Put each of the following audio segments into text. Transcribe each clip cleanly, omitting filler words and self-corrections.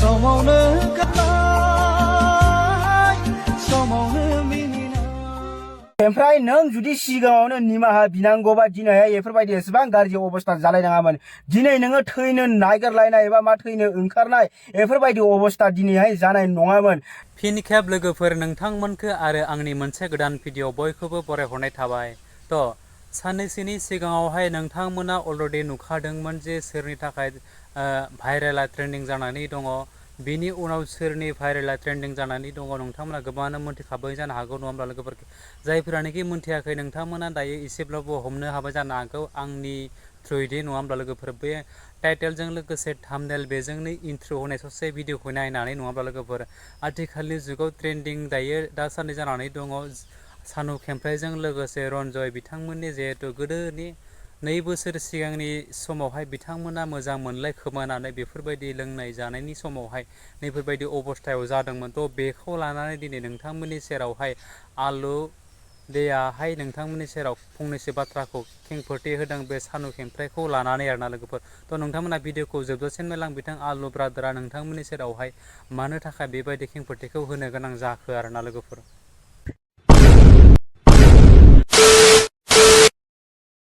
समावनो गाबनाय समावनो मिनिनाय ओमफ्राय नों जुदि सिगाङावनो निमाहा बिनांगौबा दिनैहाय बेफोरबायदि एसेबां गाज्रि अबस्था जालायनाङामोन। दिनै नोङो थैनो नागिरलायनाय एबा मा थैनो ओंखारनाय बेफोरबायदि अबस्था दिनैहाय जानाय नङामोन। फिन खेब लोगोफोर नोंथांमोनखो आरो आंनि मोनसे गोदान भिडिअ बयखौबो बरायहरनाय थाबाय। साननैसोनि सिगाङावहाय नोंथांमोना अलरेडि नुखादोंमोन जे सोरनि थाखाय भाइरेला ट्रेन्डिं जानानै दङ। बिनि उनाव सोरनि भाइरेला ट्रेन्डिं जानानै दङ नोंथांमोना गोबाङानो मोनथिखाबाय जानो हागौ नङा होमब्ला लोगोफोर। जायफोरानोखि मोनथियाखै नोंथांमोना दायो एसेब्लाबो हमनो हाबाय जानो हागौ आंनि थ्रुयैदि नङा होमब्ला लोगोफोर। बे टाइटेलजों लोगोसे थाम्बनेल बेजोंनो इन्ट्र होनाय ससे भिडिअखौ नायनानै नङा होमब्ला लोगोफोर। आथिखालनि जुगाव ट्रेन्डिं दायो दासान्दि जानानै दङ सानु खेम्फ्राइजों लोगोसे रन्जय बिथांमोननि जिहेतु गोदोनि 2 बोसोर सिगांनि समावहाय बिथांमोना मोजां मोनलाय खोमानानै बेफोरबायदि लोंनाय जानायनि समावहाय नैफोरबायदि अबस्थायाव जादोंमोन। बेखौ लानानै दिनै नोंथांमोननि सेरावहाय आलु दैयाहाय नोंथांमोननि सेराव फंनैसो बाथ्राखौ खेंफोरथि होदों बे सानु खेम्फ्राइखौ लानानै आरोना लोगोफोर। नोंथांमोना भिडिअखौ जोबजासिम नायलां बिथां आलु ब्रादारा नोंथांमोननि सेरावहाय मानो थाखाय बेबायदि खेंफोरथिखौ होनो गोनां जाखो आरोना लोगोफोर।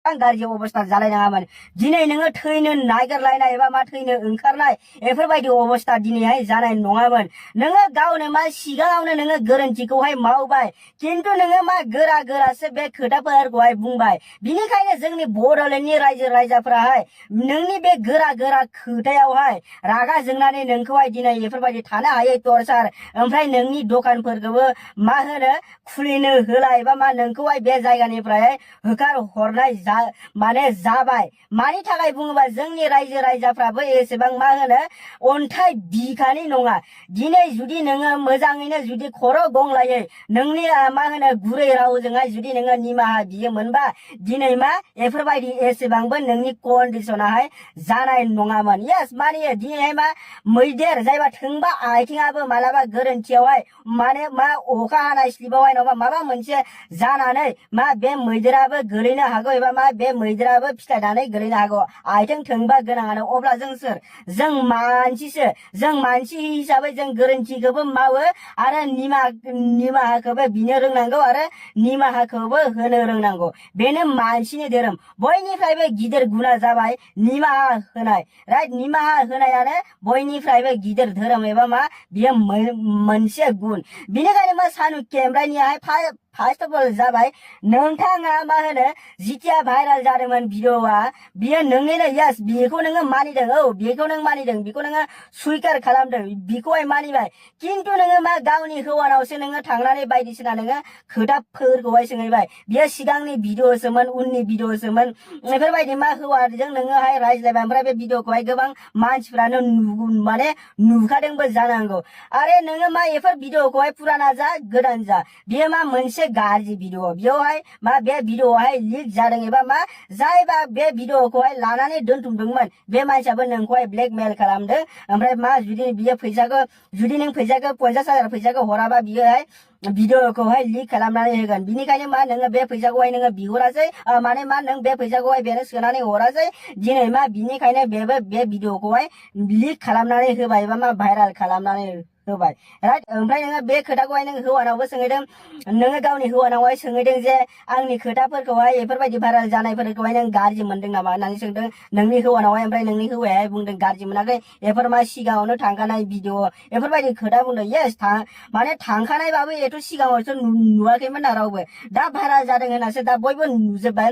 गाज्रि अबस्था जालायनाङामोन। दिनै नोङो थैनो नागिरलायनाय एबा मा थैनो ओंखारनाय बेफोरबायदि अबस्था दिनैहाय जानाय नङामोन। नोङो गावनो मा सिगाङावनो नोङो गोरोन्थिखौहाय मावबाय, खिन्थु नोङो मा गोरा गोरासो बे खोथाफोरखौहाय बुंबाय। बिनिखायनो जोंनि बड'लेण्डनि रायजो राजाफोराहाय नोंनि बे गोरा गोरा खोथायावहाय रागा जोंनानै नोंखौहाय दिनै बेफोरबायदि थानो हायै टर्चार, ओमफ्राय नोंनि दखानफोरखौबो मा होनो खुलिनो होला एबा मा नोंखौहाय बे जायगानिफ्राय होखार हरनाय माने जाबाय। मानि थाखाय बुङोबा जोंनि रायजो राजाफ्राबो एसेबां मा होनो अन्थाइ बिखानि नङा। दिनै जुदि नोङो मोजाङैनो जुदि खर' गंलायै नोंनि मा होनो गुरै रावजोंहाय जुदि नोङो निमाहा बियोमोनबा दिनै मा बेफोरबायदि एसेबांबो नोंनि कन्डिसनाहाय जानाय नङामोन। येस मानियो दिनैहाय मा मैदेर जायबा थोंबा आथिङाबो मालाबा गोरोन्थियावहाय माने मा अखा हानाय स्लिपावहाय नङाबा माबा मोनसे जानानै मा बे मैदेराबो गोलैनो हागौ एबा मा बे मैदेराबो फिथायनानै गोलैनो हागौ आथिं थोंबा गोनाङानो। अब्ला जों सोर? जों मानसिसो। जों मानसि हिसाबै जों गोरोन्थिखौबो मावो आरो निमाहाखौबो बिनो रोंनांगौ आरो निमाहाखौबो होनो रोंनांगौ। बेनो मानसिनि धोरोम। बयनिफ्रायबो गिदिर गुना जाबाय निमाहा होनाय। राइट, निमाहा होनायानो बयनिफ्रायबो गिदिर धोरोम एबा मा बियो मोनसे गुन। बिनिखायनो मा सानु केमराइनियाहाय फार्स्ट अफ अल जाबाय नोंथाङा मा होनो जिथिया भाइराल जादोंमोन भिडिअआ बियो नोंनिनो। यास, बेखौ नोङो मानिदों। औ, बेखौ नों मानिदों, बेखौ नोङो सुइकार खालामदों, बेखौहाय मानिबाय। खिन्थु नोङो मा गावनि हौवानावसो नोङो थांनानै बायदिसिना नोङो खोथाफोरखौहाय सोंहैबाय। बियो सिगांनि भिडिअसोमोन, उननि भिडिअसोमोन। बेफोरबायदि मा हौवाजों नोङोहाय रायज्लायबाय। ओमफ्राय बे भिडिअखौहाय गोबां मानसिफ्रानो माने नुखादोंबो जानांगौ। आरो नोङो मा बेफोर भिडिअखौहाय पुराना जा गोदान जा बियो मा मोनसे गाज्रि भिडिअ। बेयावहाय मा बे भिडिअआवहाय लिक जादों एबा मा जायबा बे भिडिअखौहाय लानानै दोनथुमदोंमोन बे मानसियाबो नोंखौहाय ब्लेकमेल खालामदों। ओमफ्राय मा जुदि बियो फैसाखौ जुदि नों फैसाखौ 50,000 फैसाखौ हराबा बियोहाय भिडिअखौहाय लिक खालामनानै होगोन। बिनिखायनो मा नोङो बे फैसाखौहाय नोङो बिहरासै, माने मा नों बे फैसाखौहाय बेनो सोनानै हरासै। दिनै मा बिनिखायनो बेबो बे भिडिअखौहाय लिक खालामनानै होबाय एबा मा भाइराल खालामनानै होबाय। राइट, ओमफ्राय नोङो बे खोथाखौहाय नों हौवानावबो सोंहैदों। नोङो गावनि हौवानावहाय सोंहैदों जे आंनि खोथाफोरखौहाय बेफोरबायदि भाइराल जानायफोरखौहाय नों गाज्रि मोनदों नामा होननानै सोंदों नोंनि हौवानावहाय। ओमफ्राय नोंनि हौवायाहाय बुंदों गाज्रि मोनाखै, बेफोर मा सिगाङावनो थांखानाय भिडिअ बेफोरबायदि खोथा बुंदों। येस, माने थांखानायबाबो एथ' सिगाङावसो नुवाखैमोन ना रावबो। दा भाइराल जादों होननासो दा बयबो नुजोब्बाय।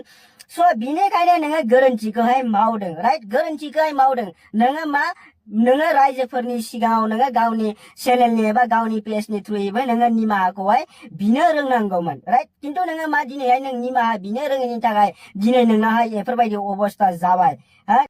स' बिनिखायनो नोङो गोरोन्थिखौहाय मावदों। राइट, गोरोन्थिखौहाय मावदों। नोङो मा नोङो रायजोफोरनि सिगाङाव नोङो गावनि चेनेलनि एबा गावनि पेजनि थ्रुयैबो नोङो निमाहाखौहाय बिनो रोंनांगौमोन। राइट, खिन्थु नोङो मा दिनैहाय नों निमाहा बिनो रोङैनि थाखाय दिनै नोंनाहाय बेफोरबायदि अबस्था जाबाय।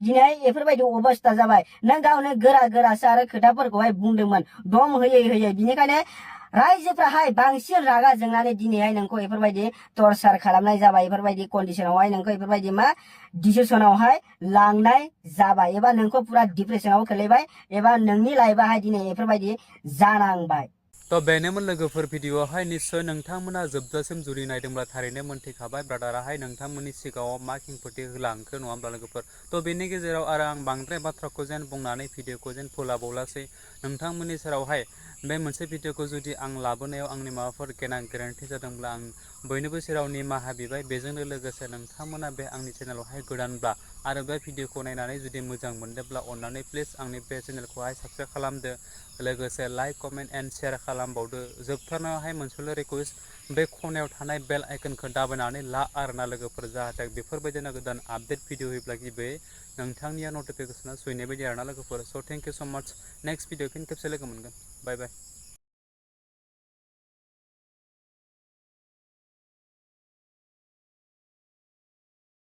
दिनैहाय बेफोरबायदि अबस्था जाबाय। नों गावनो गोरा गोरासो आरो खोथाफोरखौहाय बुंदोंमोन दम होयै होयै। बिनिखायनो रायजोफ्राहाय बांसिन रागा जोंनानै दिनैहाय नोंखौ बेफोरबायदि टर्चार खालामनाय जाबाय। बेफोरबायदि कन्डिसनावहाय नोंखौ बेफोरबायदि मा डिसिसनावहाय लांनाय जाबाय एबा नोंखौ पुरा डिप्रेसनाव खोलैबाय एबा नोंनि लाइफआहाय दिनै बेफोरबायदि जानांबाय। तो बेनोमोन लोगोफोर भिडिअआवहाय निस्सय नोंथांमोना जोबजासिम जुदि नायदोंब्ला थारैनो मोनथिखाबाय ब्रादाराहाय नोंथांमोननि सिगाङाव मा खेंफोरथि होलांखो नङा होमब्ला लोगोफोर तो बेनि गेजेराव आरो आं बांद्राय बाथ्राखौ जेन बुंनानै भिडिअखौ जेन फोलाबावलासै नोंथांमोननि सेरावहाय बे मोनसे भिडिअखौ जुदि आं लाबोनायाव आंनि माबाफोर गोरोन्थि जादोंब्ला आं बयनिबो सेराव निमाहा बिबाय बेजोंनो लोगोसे नोंथांमोना बे आंनि चेनेलावहाय गोदानब्ला आरो बे भिडिअखौ नायनानै जुदि मोजां मोनदोंब्ला अन्नानै प्लिज आंनि बे चेनेलखौहाय साबस्क्राइब खालामदो लोगोसे लाइक कमेन्ट एन्ड शेयार खालामबावदो जोबथारनायावहाय मोनसेल' रिक्वेस्ट बे खनायाव थानाय बेल आइकनखौ दाबायनानै ला आरोना लोगोफोर जाहाथे बेफोरबायदिनो गोदान आपडेट भिडिअ होयोब्ला गिबि नोंथांनिया नटिफिकेसना सहैनाय बायदि आरोना लोगोफोर स थेंक इउ स माच नेक्स्ट भिडिअ फिन खेबसे लोगो मोनगोन बाय बाय